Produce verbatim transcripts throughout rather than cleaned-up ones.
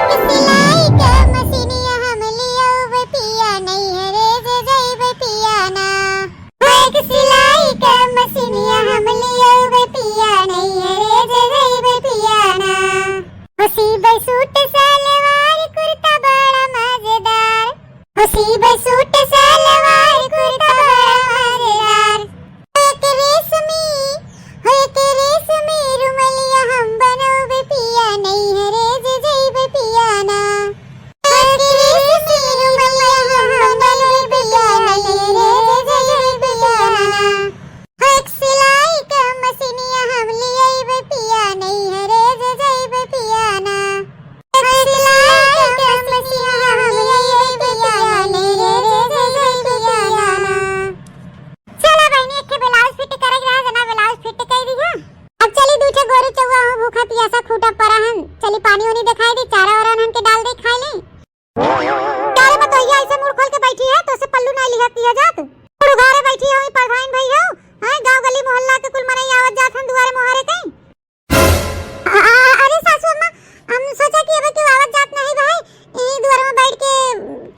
सिलाई के मशीनिया हम लियउबे पिया, नैहरे जे जइबे पिया ना। एक सिलाई के मशीनिया हम लियउबे पिया, नैहरे जे जइबे पिया ना। ओ सीबे सूट सलवार कुर्ता बड़ा मजेदार, ओ सीबे सूट सलवार कुर्ता बड़ा मजेदार। एक रेशमी, हो एक रेशमी रुमलिया हम बनउबे पिया, नैहरे जे जइबे पिया ना। एक रेशमी रुमलिया हम बनउबे पिया, नैहरे जे जइबे पिया ना। हो एक सिलाई के मशीनिया हम लियइबे पिया, नैहरे जे जइबे पिया ना। चला बहिनी, एक ठे ब्लाउज फिट करे के रहा, जना ब्लाउज फिट कर दिहा। अब चली, दू ठे गोरू चौवा हो, भूखा पियासा खूटा परा हन। चली पानी उनी देखाई दी, चारा वारा उनके डाल दे, खाई ले। का रे पतोहिया, ऐसे मुड़ खोल के बैठी है, तो से पल्लू ना लिहा किया जात। मुड़ उघारे बैठी हो, पढ़ाइन भई हो। हैं, गाँव गली मोहल्ला के कुल मनई आवत जात हन दुआरे मोहारे कहीं। आ, आ, अरे सासू अम्मा, हम सोचा कि अब केहू आवत जात नहीं भाई, यही दुआर में बैठ के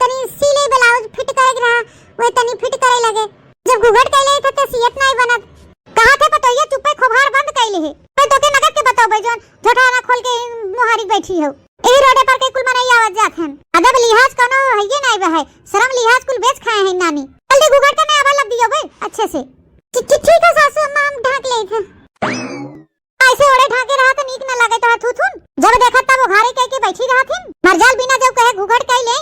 तनी सी ले ब्लाउज फिट करे के रहा, वही तनी फिट करे लगे। जब घूघट कैले थे तो सियत नहीं बनत। कहा थे पतोहिया चुप्पे खोभार बंद कैले है। मैं तोके नगद के बताओ भाई जौन झोटाना खोल के मोहारी बैठी हो। यही रोडे पर के कुल मनई आवत जात हन। अदब लिहाज कोनो हइये नहीं बा है। शर्म लिहाज कुल बेच खाए हैं नानी। जल्दी घूघट के नया लग दियो बे अच्छे से। ठी-, ठी-, ठीक है सासू अम्मा, हम ढाँक लेत हैं। ऐसे ओढ़े ढाँके रहा तो नीक न लागे तोहर थूथुन। जब देखत तब उघारे कह के बैठी रहथिन। मरजाल बिना जब कहे घूघट कह ले,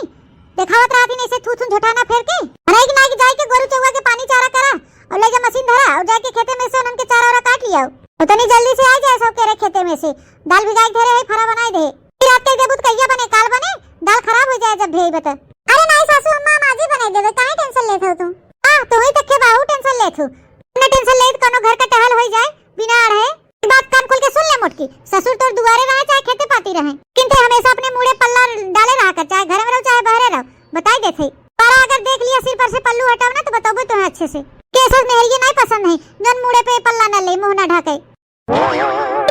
देखावत रहथिन ऐसे थूथुन झोटाना फेर के। अरे एक नाई जाए के गोरू चौवा के पानी चारा करा और ले जा मशीन धरा और जाके खेते में से उनन के चारा वारा काट लिया। उतनी जल्दी से आ जाए सब केरे खेते में से। दाल भिगाए के धरे है, फरा बनाए दे। फिर रात के देबू तो कहिया बने, काल बने, दाल खराब हो जाए जब भेई बता। अरे नाई सासू अम्मा, हम आज ही बनाई देबे, काहे टेंशन लेत हो तू? आ, तू ही तक के बाहू टेंशन लेत हो। ना टेंशन लेत कोनो घर का टहल होई जाए, बिना अड़े। बात कान खोल के सुन ले मोटकी, ससुर तोर दुआरे रहे चाहे खेते पाती रहे, किंतु हमेशा अपने मुड़े पल्ला डाले रहा कर, चाहे घर में रहो चाहे बहरे रहो, बताई देत है। पर अगर देख लिया सिर पर से पल्लू हटाओ ना तो बताओ तुम्हें अच्छे से। केसस मेहरिये नहीं पसंद है, जन मुड़े पे पल्ला न ले, मुंह ना ढके।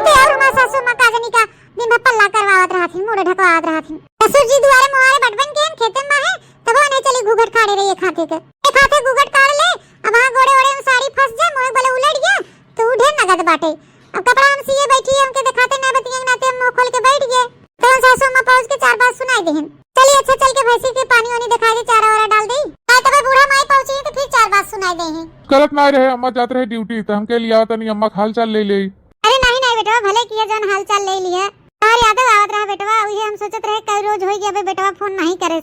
ते और हमार सासू माँ का जनी का दिन भर पल्ला करवावत रहथिन, मुड़े ढकवावत रहथिन। ससुर जी दुआरे मुहारे बटवन के हम खेते में है, तब नहीं चली घूघट काढ़े रही एक हाथे के। एक हाथे घूघट काढ़ ले, अब हाँ गोड़े ओड़े में साड़ी फंस जा, मुँह बोले उलट गया, तो उ ढेर नगद बाटे। अब कपड़ा हम सिए बैठी है, हमके दिखाते ना बतिये नाते हम मुँह खोल के बैठ गए। तो हम सासू माँ पहुँच के चार बात सुनाई देहन। चलिए अच्छा चल के भैंसी के पानी वानी दिखा दे, चारा वारा डाल दे। आए तबे बूढ़ा माई पहुँची तो फिर चार बात सुनाई देहन। करत ना रहे, अम्मा जात रहे ड्यूटी, तो हमके लिया तनी अम्मा का हाल चाल ले ले। अरे नहीं, नहीं बेटवा, भले किया जौन हाल चाल ले लिया। तोहर यादव आवत रहा बेटवा, उहे हम सोचत रहे कई रोज होई गया बे बेटवा फोन नहीं करे।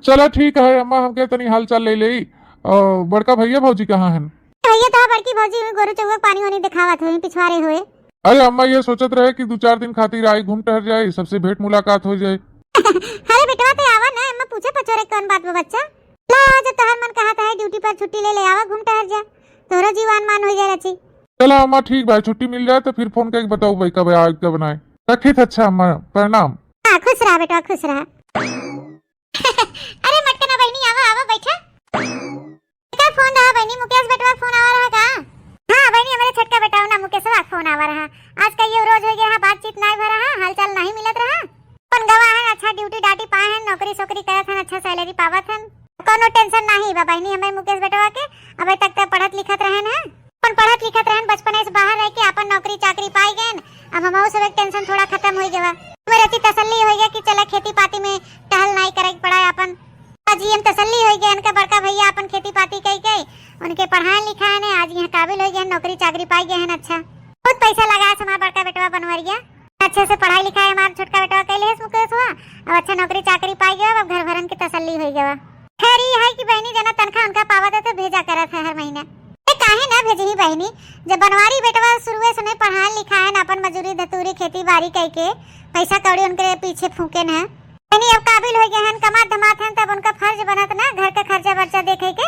चला ठीक है अम्मा, हमके तनी हाल चाल ले ले। अ, बड़का भैया भौजी कहाँ हन? भैया तो बड़की भौजी हुई गोरू चौवा पानी वानी दिखावत हुई पिछवारे हुए। अरे अम्मा ये सोचत रहे कि दो चार दिन खातिर आई घूम टहर जाए, सबसे भेंट मुलाकात हो जाए। अरे बेटवा तो आवा ना, अम्मा पूछे पचोरे कौन बात बा बच्चा। ला जब तोहर मन कहा है ड्यूटी पर छुट्टी ले ले आवा, घूम टहर जा, तोहरो जीवान मान हो जाए रची। चला अम्मा ठीक बा, छुट्टी मिल जाए तो फिर फोन करके बताओ भाई कब आए कब ना आए। रखित अच्छा अम्मा, प्रणाम। हाँ खुश रहा बेटवा, खुश रहा। अरे मटकना बहिनी आवा आवा बैठा। का फोन रहा बहिनी, मुकेश बेटवा फोन आवा रहा का? हाँ बहिनी हमरे छोटका बेटवा ना मुकेशवा फोन आवा रहा। आज का ये रोज हो गया है, बातचीत नहीं भरा है, हालचाल नहीं मिलत रहा। अपन गवा है, अच्छा ड्यूटी डाटी पाए हैं, नौकरी सोकरी करत हैं, अच्छा सैलरी पावत हैं, कोनो टेंशन नहीं बा बहिनी हमें मुकेश बेटवा के। अबे तक तो पढ़त लिखत रहन है, अपन पढ़त लिखत रहन, बचपने से बाहर रह के अपन नौकरी चाकरी पाई गए। अब हमहू सब एक टेंशन थोड़ा खत्म हो गवा, हमें रची तसल्ली हो गया कि चला खेती पाती में टहल नहीं करे के पड़ा अपन। आज ये तसल्ली हो गया इनका बड़का भैया अपन खेती पाती कई कई उनके पढ़ाए लिखाए ने, आज यहाँ काबिल हो गए, नौकरी चाकरी पाई गए हैं। अच्छा बहुत पैसा लगा है हमारा बड़का बेटवा बनवरिया। अच्छे से पढ़ाई लिखाई हमार छोटका बेटवा कैले है मुकेशवा, अब अच्छा नौकरी चाकरी पाई गया, अब घर भरन के तसल्ली हो गया। खैर ई है कि बहिनी जना तनखा उनका पावत है तो भेजा करत है हर महीना। ए काहे ना भेजही बहिनी, जब बनवारी बेटवा शुरुए से नहीं पढ़ान लिखान, अपन मजूरी धतूरी खेती बारी कई के पैसा कौड़ी उनके पीछे फूके न। बहिनी अब काबिल हो गए हैं, कमात धमात हैं, तब उनका फर्ज बनत ना घर का खर्चा बर्चा देखे के।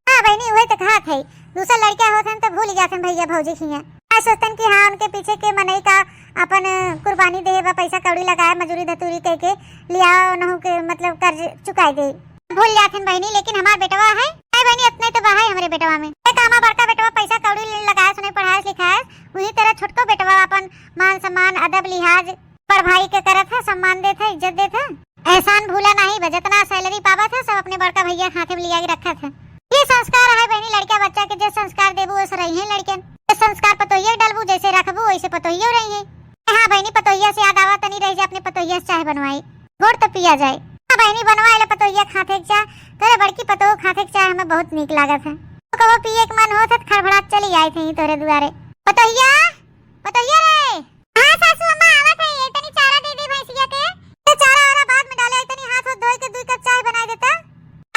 हाँ बहिनी उहे तो कहत है, दूसर लड़का होत हैं तो भूल जात हैं भैया भौजी खिया। आ सोचतन कि हाँ उनके पीछे के मनई का अपन कुर्बानी दे बा, पैसा कौड़ी लगाए, मजूरी धतूरी कई के लिया उनहु के मतलब कर्ज चुकाई दे। भूल जात हैं बहिनी, लेकिन हमार बेटवा है। नहीं बहिनी इतने तो बा है हमरे बेटवा में। एक हमार बड़का बेटवा पैसा कौड़ी लगाए सुने पढ़ाए लिखाए, वही तरह छोटको बेटवा अपन मान सम्मान अदब लिहाज बड़ भाई के करत है, सम्मान देत है, इज्जत देत है। एहसान भूला नाहीं बा, जतना salary पावत है, सब अपने बड़का भइया के हाथे में लिया के रखत है। ये संस्कार है बहिनी, लड़का बच्चा के जे संस्कार देबू, वैसे रही है लड़कन। जे संस्कार पतोहिया के डालबू, जैसे रखबू, वैसे पतोहियो रही है। हाँ बहिनी, पतोहिया से याद आवा, तनी रह जा, अपने पतोहिया से चाह बनवाई, गोड़ तो पिया जाए। हाँ बहिनी, बनवाए ले पतोहिया के हाथे के चाह, तोरे बड़की पतोह के हाथे के चाह हमें बहुत नीक लागत है। तो कबो पिए के मन होत है, तो खड़बड़ात चली आइत है तोरे दुआरे। पतोहिया, पतोहिया रे। हाँ सासू अम्मा, आवत है, ये तनी चारा दे दे भैंसिया के। ये चारा वारा बाद में डाले, तनी हाथ वाथ धोए के दुई कप चाय बनाए देता।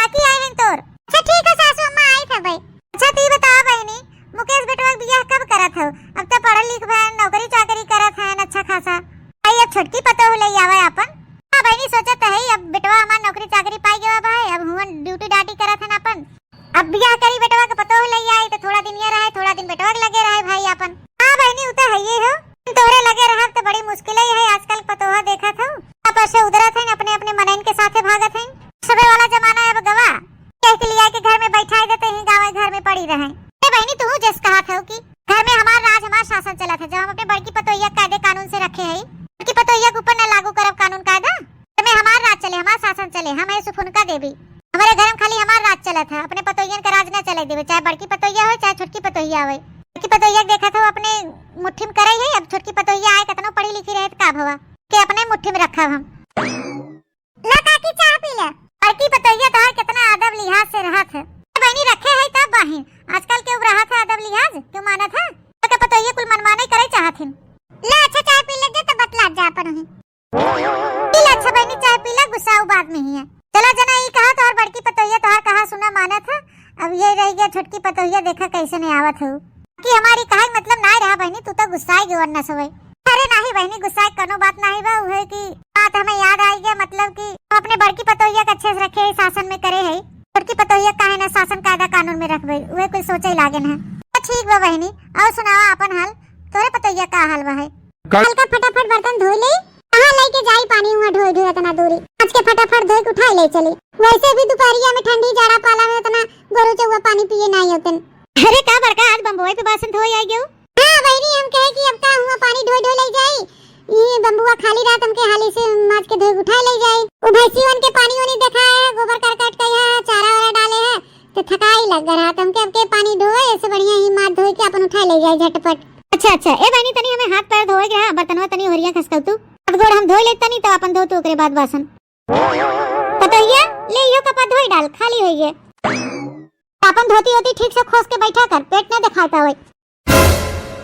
काकी आई हैं तोर। अच्छा ठीक है सासू अम्मा, आई था भाई। अच्छा तू ही बता बहिनी, मुकेश बेटवा के बियाह कब करत हो? अब तो पढ़ल लिख भए, नौकरी चाकरी करत है अच्छा खासा। आई अब छोटकी पतोह ले आवे अपन। हाँ बहिनी, सोचत है अब बेटवा हमार नौकरी चाकरी पाई गवा भाई, अब हुवन duty डाटी करत है ना अपन। अब बियाह करी बेटवा के पतोह ले आई तो थोड़ा दिन ये रहे, थोड़ा दिन बेटवा के लगे रहे भाई अपन। हाँ बहिनी, उ तो है ही हो, तोहरे लगे रहब तो बड़ी मुश्किल ही है। आजकल पतोह देखत हो, आपस से उधरत हैं, अपने अपने मनइन के साथे भागत हैं। सबे वाला जमाना अब गवा, कह के लिया के घर में बैठाए देते हैं, गाँव घर में पड़ी रहे। ए बहिनी, तू जस कहत हो कि घर में हमार राज, हमार शासन चलत है, जब हम अपने बड़की पतोहिया के कायदे कानून से रखे हैं, बड़की पतोहिया के ऊपर न लागू करब कानून कायदा, घर में हमार राज चले, हमार शासन चले, हम है सुफुनका देवी। हमारे घर में खाली हमार राज चलत है, अपने पतोहियन का राज न चले देवे, चाहे बड़की पतोहिया हो, चाहे छोटकी पतोहिया हो। बड़की पतोहिया के देखत हो अपने मुट्ठी में करे है, अब छोटकी पतोहिया आए, कितनो पढ़ी लिखी रहे तो का भवा, के अपने मुट्ठी में रखब हम। ला काकी, चाह पी ले। बड़की पतोहिया तोहार कितना अदब लिहाज से रहत है। ए बहिनी, रखे है तब बहिन, आजकल के उ रहत है अदब लिहाज, क्यों मानत है? तो के पतोहिया कुल मनमाने करे चाहत हिन। ला अच्छा, चाय पी ले दे तो बतला जा अपन ही। पी ला अच्छा बहिनी, चाय पी ला, गुस्सा उ बाद में ही है। चला जना, ई कहा तोहार बड़की पतोहिया तोहार कहा सुना मानत है, अब ये रह गया छोटकी पतोहिया, देखा कैसे नहीं आवत हो। कि हमारी कहे के मतलब नाहीं रहा बहिनी, तू तो गुस्साए गे वरना सवई। अरे नाहीं बहिनी, गुस्साए के कौनो बात नाहीं बा, उहे कि बात हमें याद आई गया, मतलब कि हम अपने बड़की पतोहिया के अच्छे से रखे है, शासन में करे है, छोटकी पतोहिया काहे ना शासन कायदा कानून में रखबे, उहे कुछ सोचे लागे न है। तो ठीक बा बहिनी, और सुनावा अपन हाल, तोरे पतोहिया का हाल बा है? का? कल का फटाफट बर्तन धोई ले, कहाँ लेके जाई पानी हुआ ढोई ढोई इतना दूरी, आज के फटाफट धोई के उठाई ले चली, वैसे भी दोपहरिया में ठंडी जाड़ा पाला में उतना गोरू चौवा पानी पिए नाहीं होतन। अरे का बड़का, आज बम्बई पे बासन धोए आई गयो? हाँ बहिनी, हम कहे कि अब का हुआ पानी ढोई ढोई ले जाई, ये बम्बुआ खाली रात हमके हाली से माज के धोई उठाए ले जाई। वो भैंसियन के पानी वानी देखाए है, गोबर करकट कई है, चारा वारा डाले है, तो थकाई लग रहा, तो हमके अब के पानी ढोए, ऐसे बढ़िया ही माज धोई के अपन उठाए ले जाए झटपट। अच्छा अच्छा, ए बहिनी तनी हमें हाथ पैर धोए के है, बर्तनवा तनी ओहरिया खसकल तू, हाथ गोड़ हम धोए ले तनी तो अपन धो तू ओकरे बाद बासन। पतोहिया, ले इहो कपड़ा धोई डाल, खाली होई गे। आपन धोती ओती ठीक से खोस के बैठा कर, पेट न देखाए पावे।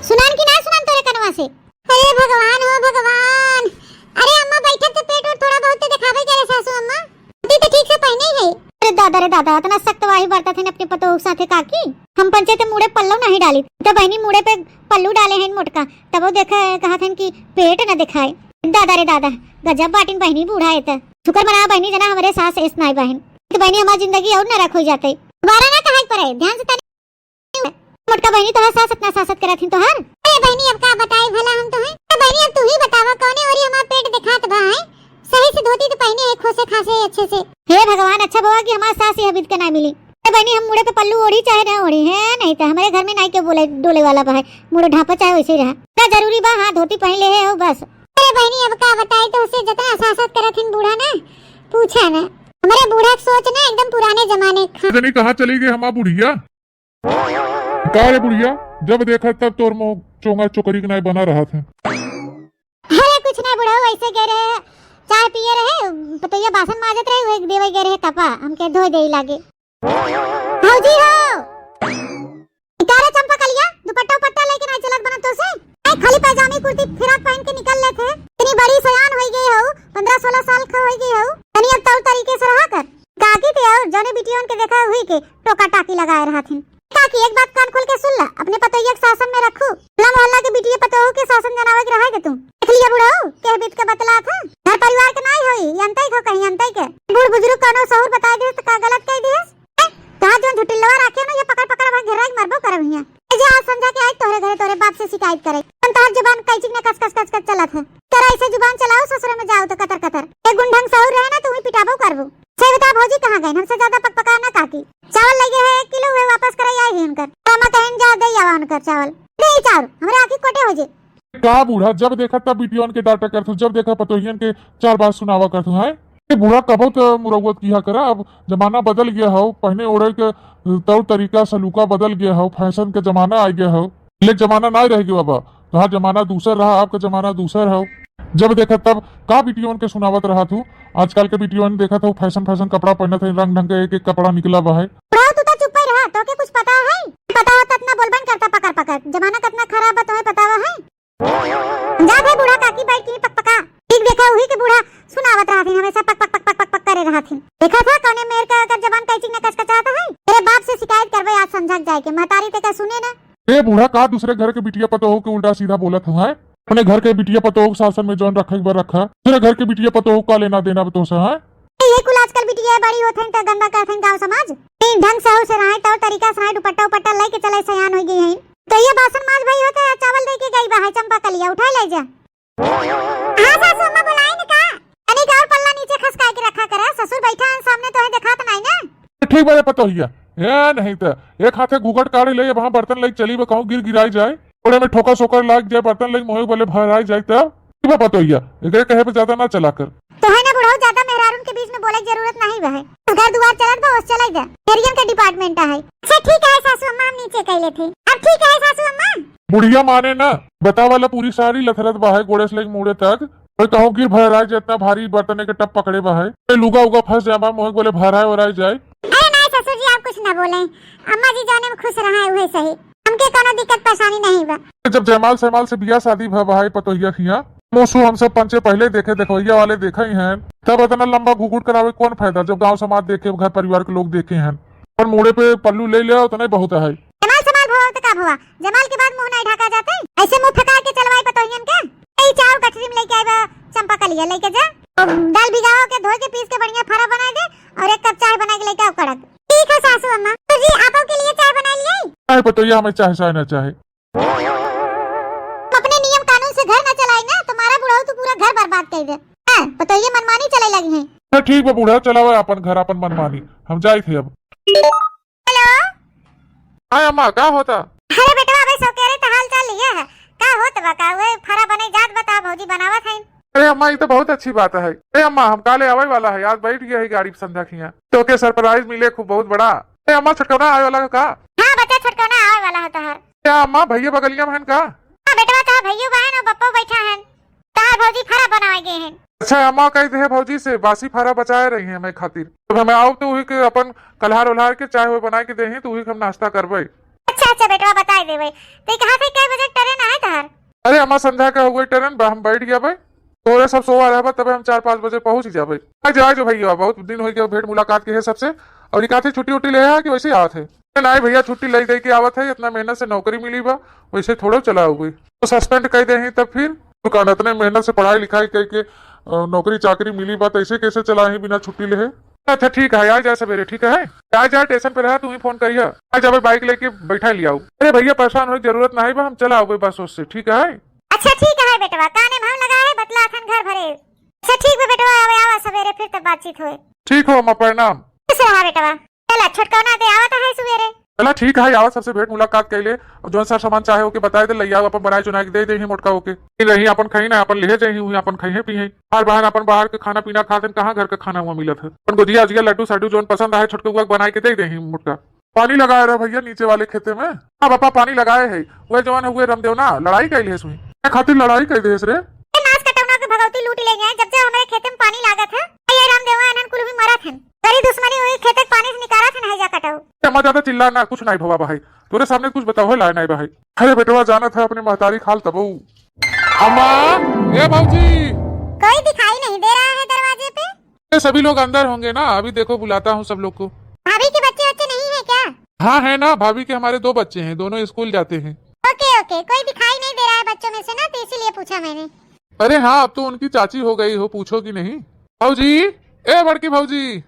सुनान कि ना सुनान तोरे कनवा से? अरे भगवान हो भगवान, अरे अम्मा बैठत तो पेट ओट थोड़ा बहुत तो देखावे करे सासू अम्मा, धोती तो ठीक से पहने ही है। अरे दादा रे दादा, इतना सख्त वाही बरतत है अपने पतोह के साथे काकी। हम पंचे ते मुड़े पल्लू नहीं डाली, तो बहिनी मुड़े पे पल्लू डाले हैं मोटका, तब वो देखे कहत हैं कि पेट न दिखाए। दादा रे दादा, गजब बाटिन बहिनी बूढ़ा है त। शुक्र मना बहिनी जना हमरे सास एस नाई बहिन। तो बहिनी हमार जिंदगी और नरक हो जाते। दोबारा ना कहे पड़े, ध्यान से तनी। मोटका बहिनी तोहार सास इतना सासत करत हिन तोहार। अरे बहिनी अब का बताई भला हम तोहे। अरे बहिनी अब तू ही बतावा कौने ओरी हमार पेट दिखात बा है? सही से धोती तो पहने है खोसे खासे अच्छे से। हे भगवान, अच्छा भवा कि हमार सास यह बिद के ना मिली। अरे बहिनी हम मुड़े पे पल्लू ओढ़ी चाहे ना ओढ़ी है, नहीं तो हमारे घर में नाई के बोले डोले वाला बा है, मुड़े ढापा चाहे वैसे ही रहा। का जरूरी बा, हाँ धोती पहन ले है हो बस। अरे बहिनी अब का बताई तो उसे जितना सासत करत हिन बूढ़ा ना, पूछा ना। हमारे बूढ़ा के सोच ना एकदम पुराने जमाने का। जनी कहाँ चली गई हमार बुढ़िया? का रे बुढ़िया, जब देखा तब तोर मुंह चोंगा चोकरी के नाई बना रहत है। अरे कुछ ना बुढ़ऊ, ऐसे गए रहे, चाय पिए रहे, पतोहिया बासन माजत रहे, वही देवे गए रहे तपा, हमके धोए दे लागे। भौजी हो, का रे चंपा कलिया, दुपट्टा उपट्टा लेके नाई चलत बनत तो से? आए खाली पैजामी कुर्ती फिराक पहन के निकल लेत है। इतनी बड़ी सयान होई गई हो, पन्द्रह सोलह साल का होई गई हो, तनी अब तौर तरीके से रहा कर। काकी ते और जौने बिटियन के देखा हुई के टोका टाकी लगाए रहत हिन। काकी, एक बात कान खोल के सुन ला, अपने पतोहिया के शासन में रखू। टोला मोहल्ला के बिटिया पतोहू के शासन जनावे के रहे दे तू। देख लिया बुढ़ऊ, के बीत के बतला था। घर परिवार के नाई होई, यंतई को कहीं यंतई के। बूढ़ बुजुर्ग कौनो सहूर बताए दे तो का गलत कह दिए? ए, तोहार जौन झुटिल्लवा राखे ना, ये पकड़ पकड़ अब घेरा के मरबो करब हियां। ए जे आज समझा के आई तोहरे घरे तोहरे बाप से शिकायत करे। हम तोहार जुबान कैची ने कस कस कस कस चलत है। तोरा ऐसे जुबान चलाओ ससुर में जाओ तो कतर कतर। ए गुंढंग सहूर रहे ना, तू ही पिटाबो करबो। सही बता भौजी कहाँ गए? हमसे ज्यादा पकपका ना काकी। चावल लगे है एक किलो, हुए वापस करे आई ही उनकर। तो मैं कहन जा दे आवा उनकर चावल। दे ही चाउर, हमरे आँखी कोटे हो जे। का बूढ़ा, जब देखा तब बिटियन के डांटा करत हो, जब देखा पतोहियन के चार बात सुनावा करत हो, हैं? ए बूढ़ा, कबो त मुरौवत किहा करा, अब जमाना बदल गया हो, पहने ओढ़े के तौर तरीका सलूका बदल गया हो, फैशन के जमाना आ गया हो। पहले के जमाना ना रह गया बाबा, तोहार जमाना दूसर रहा, आपका जमाना दूसर हो। जब देखा तब का बिटियन के सुनावत रहा तू, आजकल के बिटियन देखत हो फैशन फैशन कपड़ा पहनत है, रंग ढंग के एक एक कपड़ा निकला बा है। बुढ़ऊ, तू तो चुप्पे रहा, तोके कुछ पता है? पता होता इतना बोलबन करता पकड़ पकड़। जमाना कितना खराब बा, तोहे पता है? जा भाई बूढ़ा, काकी बैठ के पकपका। ठीक देखा, उही के बूढ़ा सुनावत रहथिन, हमेशा पक पक पक पक पक पक करे रहथिन। देखा था कौने मेर का अगर जबान कैची न कचकचात है, तेरे बाप से शिकायत करबे आज संझा के जाए के, महतारी ते का सुने ना। ए बूढ़ा, का दूसरे घर के बिटिया पतोह के उल्टा सीधा बोलत हो, हैं? अपने घर के बिटिया पतोह के शासन में जौन रखे के बा रखा, दूसरे घर के बिटिया पतोह का लेना देना बा तोहसे, हैं? ये कुल आजकल बिटिया बड़ी होत हैं त गंदा कहत हैं गाँव समाज। नहीं, ढंग से हो से रहे, तौर तरीका से रहे, दुपट्टा उपट्टा लेके चले, सयान हो गई हैं। तो ये बासन माज भाई होते हैं, चावल दे के गई बा है, चंपा कलिया उठा ले जा। हाँ सासू अम्मा, बोलाई न का? तनिक और पल्ला नीचे खसकाए के रखा करा, ससुर बैठा है सामने, तोहे देखात नहीं ना। ठीक बा रे पतोहिया, ए नहीं त एक हाथे घूघट काढ़ ले, वहाँ बर्तन लेके चली बा, कहूँ गिर गिराई जाए, ओड़े में ठोकर सोकर लाग जाए, बर्तन लेके मुँहे बले भराई जाए, तब ठीक बा पतोहिया, एकरे कहे पे ज्यादा ना चला कर। तोहे ना बुढ़ऊ ज्यादा मेहरारून के बीच में बोले के जरूरत नहीं बा है, घर दुआर चलत बा, ओस चले जा, मेहरियन का डिपार्टमेंट है। अच्छा ठीक है सासू अम्मा, हम नीचे कह लेते। अब ठीक है सासू अम्मा। बुढ़िया माने ना, बतावा ला पूरी साड़ी लथरत बा है, गोड़े से लेके मूड़े तक। कोई कहूँ गिर भराए जाए, इतना भारी बर्तने के टप पकड़े बा है। ए, लुगा उगा फंस जाए बा, मुँहे बले भराए ओराए जाए। अरे नहीं ससुर जी, आप कुछ ना बोले, अम्मा जी जाने में खुश रहा है, उहे सही, हमके कोनो दिक्कत परेशानी नहीं बा। जब जयमाल सयमाल से बियाह शादी भा बा है पतोहिया खिया, मुसु हम सब पंचे पहले देखे, देखवैया वाले देखे ही हैं, तब इतना लंबा घुघुट करावे कौन फायदा, जब गाँव समाज देखे, घर परिवार के लोग देखे हैं। पर मूड़े पे पल्लू ले ले, उतना ही बहुत है। जमाल समाल भवा तो का भवा, जमाल के बाद मुँह नहीं ढका जाते, ऐसे मुँह फैला के चलवाई पतोहियन के। यही चाउर गठरी में लेके आए बा, चंपा कलिया लेके जा, और दाल भिगाओ के धो के पीस के बढ़िया फरा बना दे, और एक कप चाय बना के लेके आओ कड़क। ठीक है सासू अम्मा। तो जी आपो के लिए चाय बना लिए? नहीं पतोहिया, हमें चाय चाय ना चाहे। अपने नियम कानून से घर ना चलाई ना, तुम्हारा बुढ़ऊ तो पूरा घर बर्बाद कर दे। हाँ, पतोहिया मनमानी चले लगी है। अच्छा ठीक बा बूढ़ा, चलावा अपन घर अपन मनमानी, हम जाई थे अब। हेलो। हाँ अम्मा, का होता? अरे बेटवा, अबे सौकेरे तो हाल चाल लिया है, का होत बा का? वही फरा बने जात बता, भौजी बनावत है। अरे अम्मा, ये तो बहुत अच्छी बात है। अरे अम्मा, हम काले आवे वाला है, आज बैठ गया है गाड़ी संध्या खिया, तो के सरप्राइज मिले खूब बहुत बड़ा। अरे अम्मा, छोटकौना आवे वाला है का? हाँ बच्चा, छोटकौना आवे वाला है तोहार। क्या अम्मा, भैया बगलिया में है का? हाँ बेटवा, तोहार भैया बहन और बप्पो बैठा है। तहार भौजी फरा बनावे गए हैं। अच्छा, अम्मा कह दे भौजी से बासी फरा बचाए रही है हमें खातिर। जब हमें आओ तो वही के अपन कल्हार उल्हार के चाय वाय बनाए के देही, तो वही के हम नाश्ता करबे। अच्छा, अच्छा बेटवा, बताए देबे। तो ये कहा थे कै बजे ट्रेन है तहार? अरे अम्मा, संध्या के हुए ट्रेन बा, हम बैठ गया भाई। तोरे सब सोवा रहबा, तबे हम चार पाँच बजे पहुँच जाबे। आ जा, आ जा भैया, बहुत दिन हो गया भेंट मुलाकात के है सबसे। और ये कहा थे छुट्टी उट्टी ले है कि वैसे ही आवत है? नहीं भैया, छुट्टी ले दे के आवत है, इतना मेहनत से नौकरी मिली बा, वैसे थोड़ा चला हुई। तो सस्पेंड कर दे ही तब फिर दुकान, इतने मेहनत से पढ़ाई लिखाई करके, अ, नौकरी चाकरी मिली बा, तो ऐसे कैसे चला ही बिना छुट्टी ले है? अच्छा ठीक है, आ जाए सवेरे, ठीक है? आ जाए, स्टेशन पे रहा, तू ही फोन करिया, आ जाबे, बाइक लेके बैठा लिया। अरे भैया, परेशान होए के जरूरत नहीं बा, हम चला आवे बस उससे, ठीक है? अच्छा ठीक है बेटवा, काने भाव लगा है, बतला थन घर भरे। अच्छा ठीक बा बेटवा, आवे आवा सवेरे, फिर तब बातचीत होए। ठीक हो अम्मा, प्रणाम। खुश रहा बेटवा। चला, छोटकौना दे आवत है सुबेरे। चला, ठीक है, आवत सबसे भेंट मुलाकात कैले, और जौन सर सामान चाहे ओके बताए दे, लइया अपन बनाए चुनाए के दे दे ही मोटका ओके। फिर रही अपन खाई ना, अपन लेहे जाई ही, अपन खाई है पी है। हर बाहर अपन बाहर के खाना पीना खाते हैं, कहाँ घर का खाना हुआ मिलत है। अपन गोजिया उजिया लड्डू सड्डू जौन पसंद आए छोटके हुआ बनाए के दे दे ही मोटका। पानी लगाए रहे भैया नीचे वाले खेते में। हाँ पापा, पानी लगाए है। वह जवान हुए रमदेव ना लड़ाई कैले है सुई। ए खातिर लड़ाई कैले है रे? ए मास कटौना के भगौती लूट ले गए, जब जब हमारे खेते में पानी लागत है, ये रामदेवा अनन कुल भी मरत हैं। गरी दुश्मनी हुई, खेते के पानी से निकारत हैं, है जा कटऊ। ए, अम्मा ज्यादा चिल्ला ना, कुछ नहीं भवा भाई, तोरे सामने कुछ बताओ है लाए नहीं भाई। अरे बेटवा जानत है अपने महतारी खाल तबऊ। अम्मा, ए भौजी। कोई दिखाई नहीं दे रहा है दरवाजे पे। ये सभी लोग अंदर होंगे ना, अभी देखो बुलाता हूँ सब लोग को। भाभी के बच्चे बच्चे नहीं है क्या? हाँ है ना, भाभी के हमारे दो बच्चे हैं, दोनों स्कूल जाते हैं। ओके ओके, कोई दिखाई नहीं दे रहा है बच्चों में से ना, तो इसीलिए पूछा मैंने। अरे हाँ, अब तो उनकी चाची हो गई हो, पूछो कि नहीं। भौजी, ए बड़की भौजी,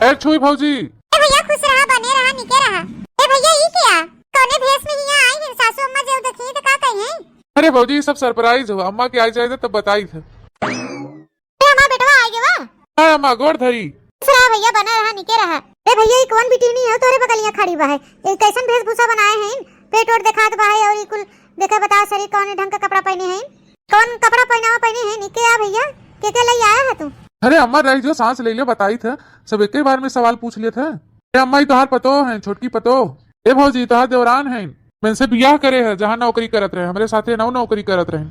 ए छुई भौजी। ए भैया खुश रहा, बने रहा, निके रहा। ए भैया ई क्या? कौने भेष में हिया आई है? सासू अम्मा जब देखी तो का कही है? अरे भौजी, ये सब सरप्राइज हो, अम्मा के आई जाए तब बताई थे। ए अम्मा, बेटवा आ गया। हाँ अम्मा, गोड़ धरी। खुश रहा भैया, बना रहा, निके रहा। ए भैया, ई कौन बिटिनी है तोरे बगलिया खड़ी बा है? ए कैसन वेशभूषा बनाए हैं? पेट ओट देखात बा है और ई कुल देखा, बताओ सरी, कौन ढंग का कपड़ा पहने हैं? कौन कपड़ा पहनावा पहने हैं? निके आ भैया, के के लई आया है तू? अरे अम्मा, रह जो, सांस ले ले, बताई थे, सब एक ही बार में सवाल पूछ लिए थे। ए अम्मा, ई तोहार पतोह हैं, छोटकी पतोह। ए भौजी, तोहार देवरान हैं, मैंने बियाह करे है, जहाँ नौकरी करत रहे, हमरे साथे नौ नौकरी करत रहे।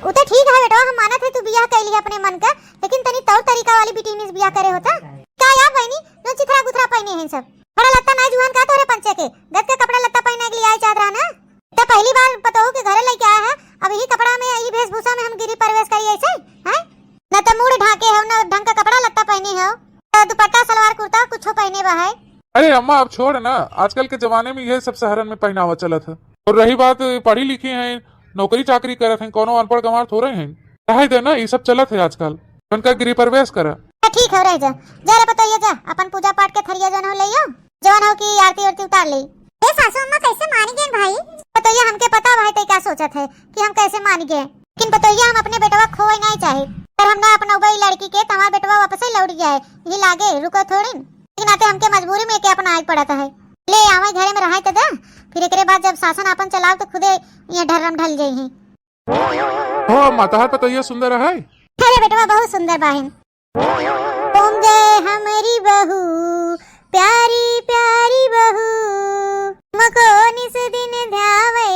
उ तो ठीक है बेटवा, हम मानत है तू बियाह कर लिया अपने मन का, लेकिन तनी तौर तरीका वाली बिटिहनी से बियाह करे होता। का या बहनी, जो चिथरा गुथरा पहने हैं सब। कपड़ा लत्ता नाई जुहान का तोहरे पंचे के, गज के कपड़ा लत्ता पहने के लिए आए चाहत रहा ना। तो पहली बार पतोहू के घरे लेके आया है, अब यही कपड़ा में, यही वेशभूषा में हम गिरी प्रवेश करी ऐसे, हैं? न तो मूड़ ढाके हो, न ढंग का कपड़ा लत्ता पहने हो, तो दुपट्टा सलवार कुर्ता कुछो पहने बा है। अरे अम्मा, अब छोड़ ना, आजकल के जमाने में यह सब शहरन में पहनावा चलत है। और रही बात पढ़ी लिखी हैं, नौकरी चाकरी करत हैं, कोनो अनपढ़ गंवार थोड़े हैं। रहे दे ना, ई सब चलत है आजकल। उनका गृह प्रवेश करा। तो ठीक हो, रह जा। जा रे पतोहिया, जा, अपन पूजा पाठ के थरिया जौन हो ले आओ, जौन हो कि आरती उरती उतार ले। ए सासू अम्मा, कैसे मानी गए भाई? पतोहिया, हमके पता भाई ते क्या सोचत है कि हम कैसे मानी गए, लेकिन पतोहिया, हम अपने बेटवा खोए नहीं चाहे, पर हम ना अपना उबई लड़की के, तुम्हार बेटवा वापस ही लौट जाए, यही लागे, रुको थोड़ी। लेकिन आते हमके मजबूरी में के अपना आए पड़त है। ले आवे घरे में रहे तो दे, फिर एकरे बाद जब सासन आपन चलाओ तो खुदे ये ढर्रम ढल जाई है। हो अम्मा, तोहार पतोहिया सुंदर है? अरे बेटवा, बहुत सुंदर बाहिन। ओम जय हमरी बहू, प्यारी प्यारी बहू, मको निस दिन ध्यावे,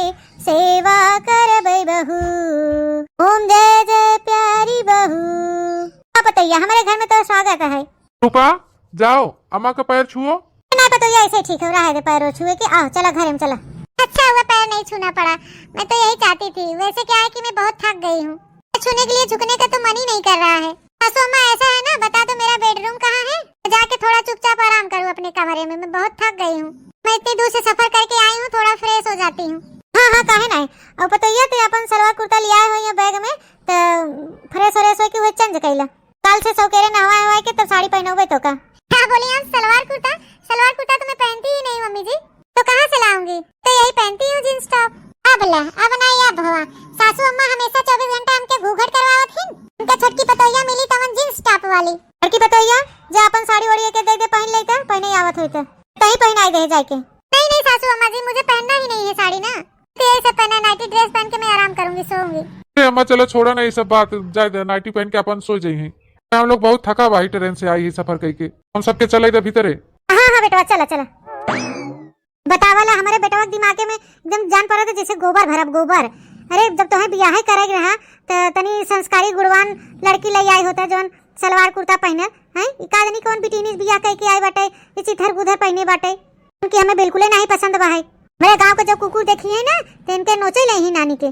सेवा करबै बहू। ओम जय जय प्यारी बहू। हाँ पतोहिया, हमारे घर में तो स्वागत है। रूपा, जाओ, अम्मा का पैर छुओ। नहीं पतोहिया, ऐसे ठीक हो रहा है, पैर छुए के। आओ, चला घरे में चला। अच्छा हुआ पैर नहीं छूना पड़ा, मैं तो यही चाहती थी। वैसे क्या है कि मैं बहुत थक गई हूँ, छूने के लिए झुकने का तो मन ही नहीं कर रहा है। सासू अम्मा, ऐसा है ना, बता दो मेरा बेडरूम कहाँ है, जाके थोड़ा चुपचाप आराम करूँ अपने कमरे में, मैं बहुत थक गई हूँ। मैं इतनी दूर से सफर करके आई हूँ, थोड़ा फ्रेश हो जाती हूँ। हाँ हाँ, काहे नहीं। और पतोहिया, ते अपन सलवार कुर्ता लिया है यहाँ बैग में, तो फ्रेश व्रेश होके वो चेंज कैला। काल से सौकेरे नहवाए हवाए के तब साड़ी पहनोगे तो का? का बोली हम? सलवार कुर्ता? सलवार कुर्ता तो मैं पहनती ही नहीं मम्मी जी, तो कहाँ से लाऊंगी? तो यही पहनती हूँ जींस टॉप। अब ला, अब ना या भवा, सासू अम्मा हमेशा चौबीस घंटा हमके घूंघट करवावत हिन, उनका छोटकी पतोहिया मिली तवन जींस टॉप वाली। बड़की पतोहिया, जा अपन साड़ी ओढ़ी के दे दे, पहन लेता, पहने आवत होई तो। तही पहनाई दे जाके। नहीं नहीं सासू अम्मा जी, मुझे पहनना ही नहीं है साड़ी ना, तो यही सब पहना, नाइटी ड्रेस पहन के मैं आराम करूंगी, सोऊंगी। अरे अम्मा, चलो छोड़ो ना ये सब बात, जाए दे, नाइटी पहन के अपन सो जाई हैं। हम लोग बहुत थका बा, ट्रेन से आई है सफर करके, हम सबके चले दे भीतरे। हाँ हाँ बेटवा, चला चला। बतावला, हमारे बेटवा के दिमागे में एकदम जान पड़ा था जैसे गोबर भरब गोबर। अरे जब तोहे बियाहे करे के रहा तो तनी संस्कारी गुणवान लड़की ले आई होता जौन सलवार कुर्ता पहने, हैं? ई का जानी कौन बिटिनी बियाह कह के आई बाटे, ये चिथर गुथर पहने बाटे, उनकी हमें बिल्कुले नहीं पसंद बा है। मेरे गांव के जब कुकुर देखी है ना तो इनके नोचे ले ही नानी के।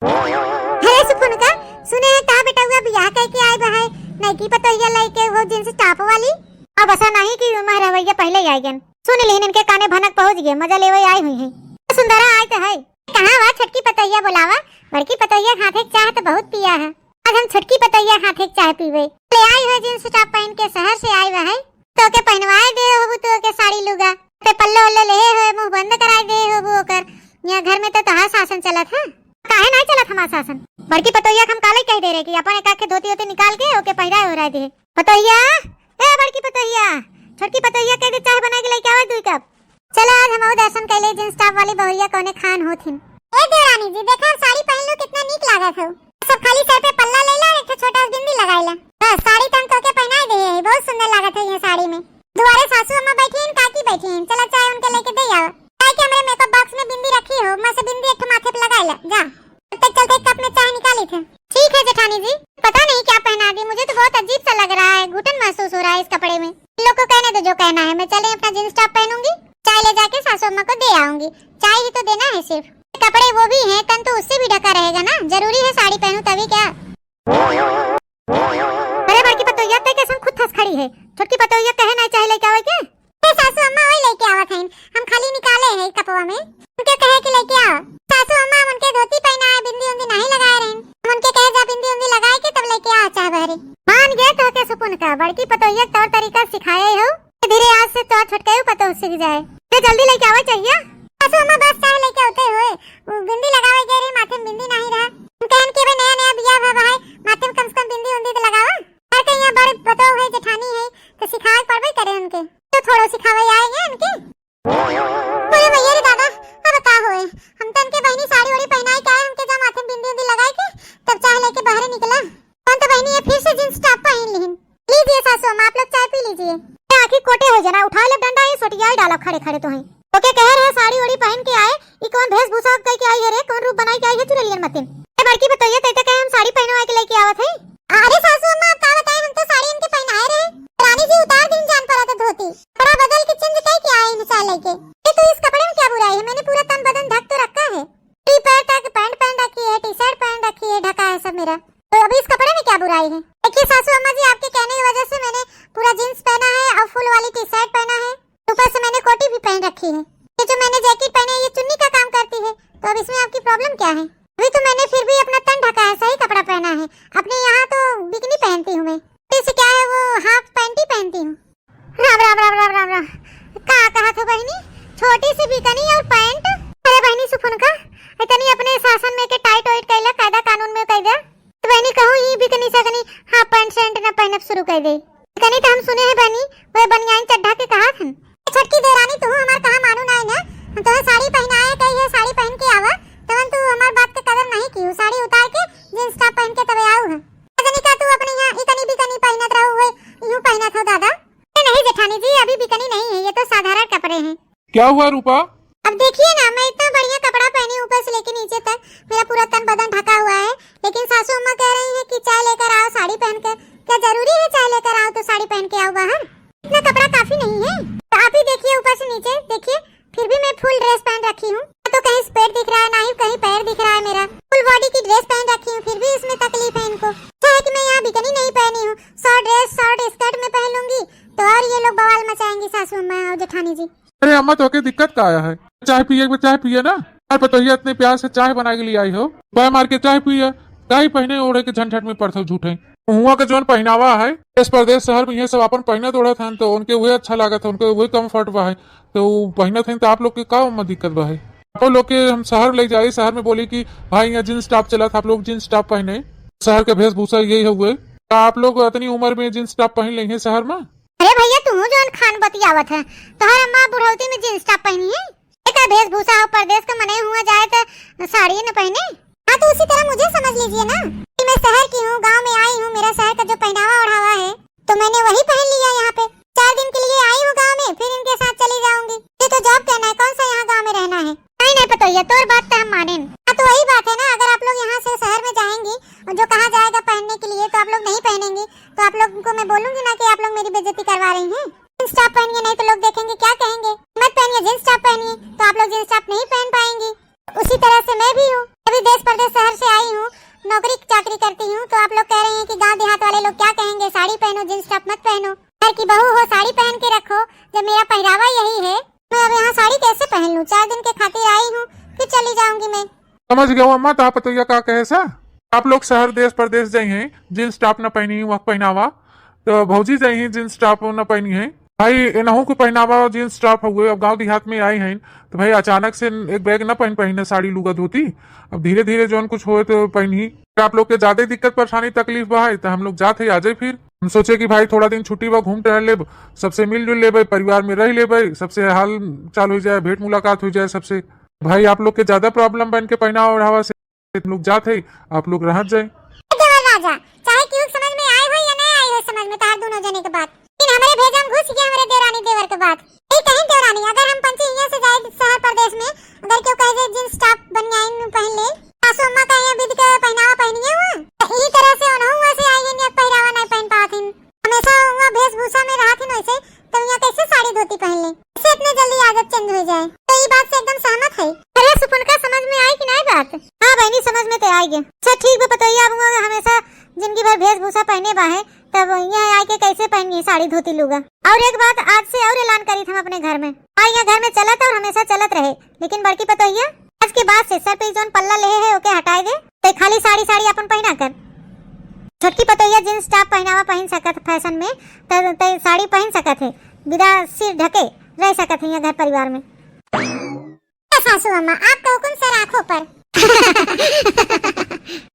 अरे सुपुनका, सुने हैं का बेटवा बियाह कह के आए बा है, नईकी पतोहिया लेके वो जींस टॉप वाली। अब ऐसा नहीं कि महरवैया पहले ही आए गन। सुन लीन इनके काने भनक पहुंच गए, मजा लेवे आई हुई है। सुंदरा आए तो है। कहाँ बा छोटकी पतोहिया, बोलावा। बड़की पतोहिया के हाथे के चाह तो बहुत पिया है। आज हम छोटकी पतोहिया के हाथे के चाह पीबे। ले आई हो जींस टॉप पहन के शहर से आई बा है। तो के पहनवाए दे होबू तो के साड़ी लुगा। ते पल्लो उल्लो ले हो, मुंह बंद कराए दे होबू ओकर। यहाँ घर में तो तोहार शासन चलत है। काहे नहीं चलत हमार शासन? बड़की पतोहिया के हम काले कह दे रहे कि अपन एक आखे धोती होती निकाल के ओके पहिराए ओढ़ाए दे। पतोहिया, ए बड़की पतोहिया, छोटकी पतोहिया कह दे चाय बना के लेके आवे दुई कप। चलो आज हम दर्शन कैले जींस टॉप वाली बहुरिया कौने खान होत हिन। ए देवरानी जी, देखा साड़ी पहन लो, कितना नीक लागत हो। सब खाली सर पे पल्ला ले ला, एक ठो छोटा सा बिंदी लगाई ला। बस साड़ी तो हम तोके पहनाए दे है, बहुत सुंदर लागत है ये साड़ी में। दुआरे सासू अम्मा बैठी हैं, काकी बैठी हैं, चला चाय उनके लेके दे आओ। चाय के हमरे मेकअप बॉक्स में बिंदी रखी हो, मैं से बिंदी एक ठो माथे पे लगाई ला, जा। तब तक चलते एक कप में चाय निकाली थे। ठीक है जेठानी जी, पता नहीं क्या पहना दी, मुझे तो बहुत अजीब सा लग रहा है, घुटन महसूस हो रहा है इस कपड़े में। इन लोग को कहने दो जो कहना है, मैं चले अपना जींस टॉप पहनूंगी, चाय ले जाके सासू अम्मा को दे आऊंगी। चाय ही तो देना है सिर्फ, कपड़े वो भी हैं, तन तो उससे भी ढका रहेगा ना, जरूरी है साड़ी पहनूं तभी क्या? अरे बड़की पतोहिया, ते कैसन खुद थस खड़ी है? छोटकी पतोहिया कहे नहीं चाहे लेके आवे के? ए सासू अम्मा, वही लेके आवत हईन, हम खाली निकाले हैं कपवा में, उनके कहे कि लेके आओ। सासू अम्मा, हम उनके धोती पहनाए, बिंदी उंदी नहीं लगाए रहन, हम उनके कहे जा बिंदी उंदी लगाए के तब लेके आओ चाह बहरी। मान गए तो के सुपुन का, बड़की पतोहिया के तौर तरीका सिखाए हो। धीरे आज से तो छोटके पतोह सीख जाए। ते जल्दी लेके आवे चाहिए। सासू अम्मा बस चाहे लेके होते हुए, वो बिंदी लगावे गए रही, माथे में बिंदी नहीं रहा। हम कहन कि भाई नया नया बियाह भवा है, माथे में कम से कम बिंदी उंदी तो लगावा। घर के यहाँ बड़ पतोह है, जेठानी है, तो सिखाए पड़बे करे उनके। तो थोड़ो सिखावे आए हैं उनके। अरे भैया रे दादा, अब का होए? हम तो उनके बहिनी कि बतैया तैते कहे हम साड़ी पहनवा के लेके आवत है। अरे सासू अम्मा, आप का बताए, हम तो साड़ी इनके पहनाए रहे। रानी जी उतार दिन जान पड़ा था धोती, कपड़ा बदल के चेंज कई के आए इनसे लेके। ये तो इस कपड़े में क्या बुराई है, मैंने पूरा तन बदन ढक तो रखा है। टी पैर तक पैंट पहन रखी है, टी शर्ट पहन रखी है, ढका है सब मेरा, तो अभी इस कपड़े में क्या बुराई है? देखिए सासू अम्मा जी, आपके कहने की वजह से मैंने पूरा जींस पहना है और फुल वाली टी शर्ट पहना है, ऊपर से मैंने कोटी भी पहन रखी है। ये जो मैंने जैकेट पहनी है, ये चुन्नी का काम करती है, तो अब इसमें आपकी प्रॉब्लम क्या है? अभी तो मैंने फिर भी अपना तन ढका है, सही कपड़ा पहना है। अपने यहाँ तो बिकनी पहनती हूँ मैं, तो इसे क्या है, वो हाफ पैंट ही पहनती हूँ। राम राम राम राम राम राम। का कहा था बहनी, छोटी सी बिकनी और पैंट? अरे बहनी सुफुनका, इतनी अपने शासन में के टाइट वाइट कैला, कायदा कानून में कैदा। तो बहनी कहूँ ही बिकनी सकनी, हाफ पैंट शर्ट न पहनब शुरू कर दे। बिकनी तो हम सुने हैं बहनी, वो बनियान चड्ढा के कहा थन। छोटकी देरानी, तू हमार कहा मानू ना है ना, हम तोहे साड़ी पहनाए कही है, साड़ी पहन के आवा, तवन तू हमार बात के कदर नहीं की हो, साड़ी उतार के जींस टॉप पहन के तबे आऊ है। जनी का तू अपने यहाँ इतनी बिकनी पहनत रहू है, यूं पहनत हो दादा? अरे नहीं जेठानी जी, अभी बिकनी नहीं है, ये तो साधारण कपड़े हैं। क्या हुआ रूपा? अब देखिए ना, मैं इतना बढ़िया कपड़ा पहनी ऊपर से लेके नीचे तक, मेरा पूरा तन बदन ढका हुआ है, लेकिन सासू अम्मा कह रही है कि चाय लेकर आओ साड़ी पहनकर। क्या जरूरी है चाय लेकर आओ तो साड़ी पहन के आओ बाहर? इतना कपड़ा काफी नहीं है? तो आप ही देखिए ऊपर से नीचे, देखिए फिर भी मैं फुल ड्रेस पहन रखी हूँ। ना तो कहीं पेट दिख रहा है, ना ही कहीं पैर दिख रहा है मेरा। फुल बॉडी की ड्रेस पहन रखी हूँ, फिर भी इसमें तकलीफ है इनको। अच्छा है कि मैं यहाँ बिकनी नहीं पहनी हूँ, शॉर्ट ड्रेस शॉर्ट स्कर्ट में पहन लूंगी तो और ये लोग बवाल मचाएंगी सासू अम्मा और जेठानी जी। अरे अम्मा, तोके दिक्कत का आया है? चाय पिए के चाय पिए ना। यार पतोहिया इतने प्यार से चाय बना के लिए आई हो, बाय मार के चाय पिए, काहे पहने ओढ़े के झंझट में पड़त हो झूठे। हुआ के जौन पहनावा है, देश परदेश शहर में ये सब अपन पहनत ओढ़त हन, तो उनके वही अच्छा लागत है, उनके वही कम्फर्ट बा है, तो उ पहनत हन, तो आप लोग के का ओमा दिक्कत बा है? आप लोग के हम शहर ले जाई, शहर में बोली कि भाई यहाँ जींस टॉप चलत, आप लोग जींस टॉप पहने, शहर के वेशभूषा यही हुए। का आप लोग इतनी उम्र में जींस टॉप पहन लेंगे शहर में? अरे भैया, तू जौन खान बतियावत है, तोहर अम्मा बुढ़ौती में जींस टॉप पहनी है? एकर वेशभूषा हो, परदेश का मनई हुआ जाए तो साड़ी न पहने। हाँ, तो उसी तरह मुझे समझ लीजिए ना कि मैं शहर की हूँ, गांव में आई हूँ, मेरा शहर का जो पहनावा ओढ़ावा है, तो मैंने वही पहन लिया यहाँ पे। चार दिन के लिए आई हूँ गांव में, फिर इनके साथ चली जाऊंगी। ये तो जॉब करना है, कौन सा यहाँ गांव में रहना है? नहीं, नहीं पतोहिया, तोर बात तो हम मानेन। हाँ, तो वही बात है ना, अगर आप लोग यहाँ से शहर में जाएंगी और जो कहा जाएगा पहनने के लिए, तो आप लोग नहीं पहनेंगी, तो आप लोग को मैं बोलूंगी ना कि आप लोग मेरी बेइज्जती करवा रही हैं। जींस टॉप पहनिए, नहीं तो लोग देखेंगे, क्या कहेंगे। मत पहनिए, जींस टॉप पहनिए, तो आप लोग जींस टॉप नहीं पहन पाएंगी। उसी तरह से मैं भी हूँ, अभी देश परदेश शहर से आई हूँ, नौकरी चाकरी करती हूँ, तो आप लोग कह रहे हैं कि गांव देहात वाले लोग क्या कहेंगे, साड़ी पहनो, जींस टॉप मत पहनो, घर की बहू हो, साड़ी पहन के रखो, जब मेरा पहरावा यही है, मैं अब यहाँ साड़ी कैसे पहन लूँ? चार दिन के खातिर आई हूँ, फिर चली जाऊंगी मैं। समझ गया अम्मा, तो आप पतोहिया का कहे सा? आप लोग शहर देश परदेश जाई हैं, जींस टॉप न पहनी, वह पहनावा, तो भौजी जाई हैं, जींस टॉप न पहनी है। भाई, एनहू के पहनावा जींस टॉप हुए, अब गांव देहात में आई हैं, तो भाई अचानक से एक बैग न पहन पाई ना साड़ी लुगा धोती। अब धीरे धीरे जौन कुछ होए तो पहनी। अगर आप लोग के ज्यादा दिक्कत परेशानी तकलीफ बा है, तो हम लोग जात है, आ जाए फिर। हम सोचे कि भाई थोड़ा दिन छुट्टी बा, घूम टहल लेब, सबसे मिलजुल लेबे, परिवार में रह लेबे, सबसे हाल चाल हो जाए, भेंट मुलाकात हो जाए सबसे। भाई आप लोग के ज्यादा प्रॉब्लम बन के पहनावा ओढ़ावा से हम लोग जात है, आप लोग रहत जाए। ए देवर राजा, चाहे केहू के समझ में आए होई या नहीं आए होई समझ में तहार दोनों जने के बात, लेकिन हमरे भेजा में घुस गया हमरे देवरानी देवर के बात। यही कहीं देवरानी, अगर हम पंचे हियां से जाए शहर परदेश में, अगर केहू कहे जे जींस टॉप बनियान पहन ले, सासू अम्मा कहे विध के पहनावा पहनिए हुआ, तो यही तरह से उन्हों हुआ से आई हैं, पहरावा नहीं पहन पावत हैं। हमेशा वहाँ वेशभूषा में रहत ही वैसे, तो यहाँ कैसे साड़ी धोती पहन ले? कैसे इतने जल्दी आदत चेंज हो जाए? तो ये बात से एकदम सहमत है। अरे सुपुनका, समझ में आई कि नहीं बात? हाँ बहनी, समझ में तो आई गए। अच्छा ठीक बा पतोहिया, अब वहाँ हमेशा जिंदगी भर वेशभूषा पहने बा है, तब यहाँ आके कैसे पहनी साड़ी धोती लुगा? और एक बात, आज से और ऐलान करी हम अपने घर में, और यहाँ घर में चलत और हमेशा चलत रहे। लेकिन बड़की पतोहिया, आज के बाद से सर पे जौन पल्ला लेहे है, ओके हटाए दे। ते खाली साड़ी, साड़ी अपन पहिना कर। छोटकी पतोहिया जींस टॉप पहिनावा पहिन सकत फैशन में, त ते साड़ी पहिन सकत है, बिना सिर ढके रह सकत है यहाँ घर परिवार में। ए सासू अम्मा, आपका हुक्म सर आँखों पर।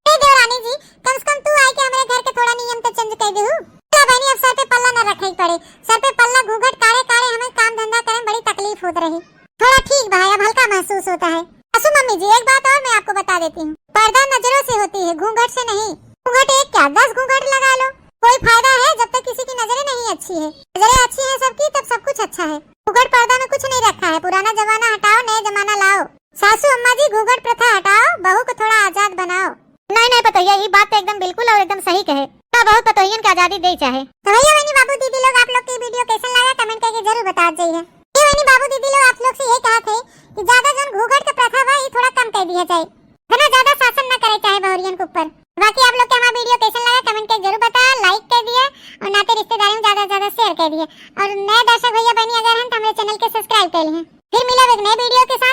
ए देवरानी जी, कम से कम तू आई के हमरे घर के थोड़ा नियम तो चेंज कर देहू। चला बहनी, अब सर पे पल्ला न रखे के पड़े। सर पे पल्ला घूंघट काढ़े काढ़े हमें काम धंधा करे में बड़ी तकलीफ होत रही। थोड़ा ठीक बा, अब हल्का महसूस होता है। सासू मम्मी जी, एक बात और मैं आपको बता देती हूँ, पर्दा नजरों से होती है, घूंघट से नहीं। घूंघट एक क्या, दस घूंघट लगा लो, कोई फायदा है जब तक किसी की नजरें नहीं अच्छी है। नजरें अच्छी हैं सबकी, तब सब कुछ अच्छा है। घूंघट पर्दा में कुछ नहीं रखा है, पुराना जमाना हटाओ, नया जमाना लाओ। सासू अम्मा जी, घूंघट प्रथा हटाओ, बहू को थोड़ा आजाद बनाओ, ना तो यही बात तो एकदम बिल्कुल और एकदम सही कहे। तो बहुत पतोहियन के आजादी दे चाहे। तो भैया बहनी बाबू दीदी लोग, आप लोग के video कैसन लगा comment करके जरूर बता जाइए। ये बहनी बाबू दीदी लोग, आप लोग से ये कहा थे कि ज्यादा जौन घूंघट के प्रथा बा, ये थोड़ा कम कर दिया जाए, इतना ज्यादा शासन ना करे चाहे बहुरियन के ऊपर। बाकी आप लोग के हमारा video कैसन लगा comment करके जरूर बता, like कर दिए और नाते रिश्तेदारी में ज्यादा से ज्यादा share कर दिए। और नए दर्शक भैया बहनी अगर हैं तो हमारे channel के subscribe कर लिए। फिर मिलब एक नए video के साथ।